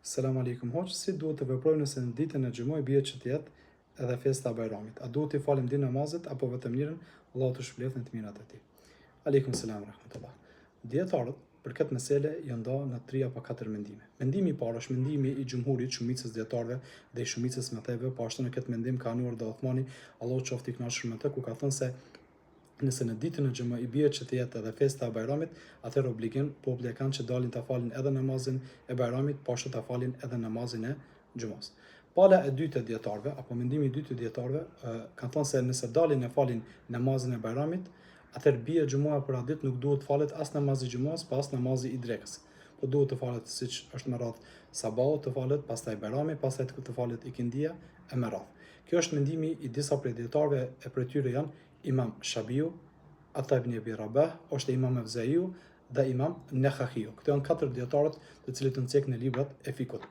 Selam alejkum hoxhë, si duhet të veprojmë nëse në ditën e xhumës bie që të jetë edhe festa e Bajramit? A duhet t'i falim dy namazet apo vetëm njërën? Allahu të shpërbleftë në të mirat e tij. Alejkum selam rahmetullah. Dijetarët për këtë mesele janë nda në tri apo katër mendime. Mendimi i parë është mendimi i xhumhurit, shumicës dijetarëve dhe i shumicës medhhebeve, po ashtu në këtë mendim ka anuar dhe Uthmani, Allahu qoftë i kënaqur me të, ku ka thënë se Nëse në ditën e xhuma i bie që të jetë edhe festa e Bajramit, atëherë obligim populli e kanë që dalin ta falin edhe namazin e Bajramit, po ashtu ta falin edhe namazin e xhumasë. Pala e dytë e dijetarëve apo mendimi i dytë i dijetarëve kanë thënë se nëse dalin e falin namazin e Bajramit, atëherë bie xhumaja për atë ditë nuk duhet të falet as namazi i xhumasë, po as namazi i drekës. Po duhet të falet siç është me radhë sabahu të falet, pastaj Bajrami, pastaj të falet ikindia e me radhë. Kjo është mendimi i disa prej dijetarëve e prej tyre janë Imam Shabiu, Ata ibn Ebi Rabah, është Imam Evzaiu dhe Imam Nehahiu. Këto janë katër dijetarët të cilët janë cekë në librat e fikhut.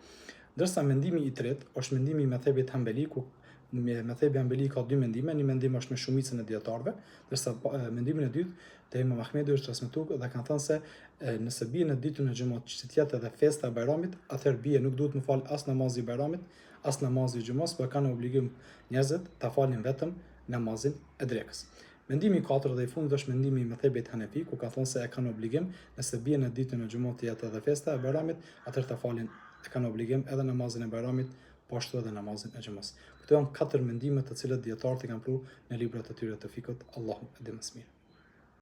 Ndërsa mendimi i tretë është mendimi i medhhebit Hanbeli, ku medhhebi Hanbeli ka dy mendime, një mendim është me shumicën e dijetarëve, ndërsa mendimin e dytë te Imam Ahmedi është transmetuar dhe kanë thënë se e, nëse bie në ditën e xhumasë që të jetë edhe festa e Bajramit, atëherë bie nuk duhet me fal as namazi i Bajramit, as namazi i xhumasë, por kanë obligim njerëzit ta falin vetëm namazin e drekës. Mendimi i katërt dhe i fundit është mendimi i medhhebit Hanefi, ku ka thënë se e kanë obligim, nëse bie në ditën e xhumasë të jetë edhe festa e Bajramit, atëherë ta falin e kanë obligim edhe namazin e Bajramit, po ashtu edhe namazin e xhumasë. Këto janë katër mendime të cilët dijetarët i kanë pru në librat e tyre të fikhut, Allahu e di më së miri.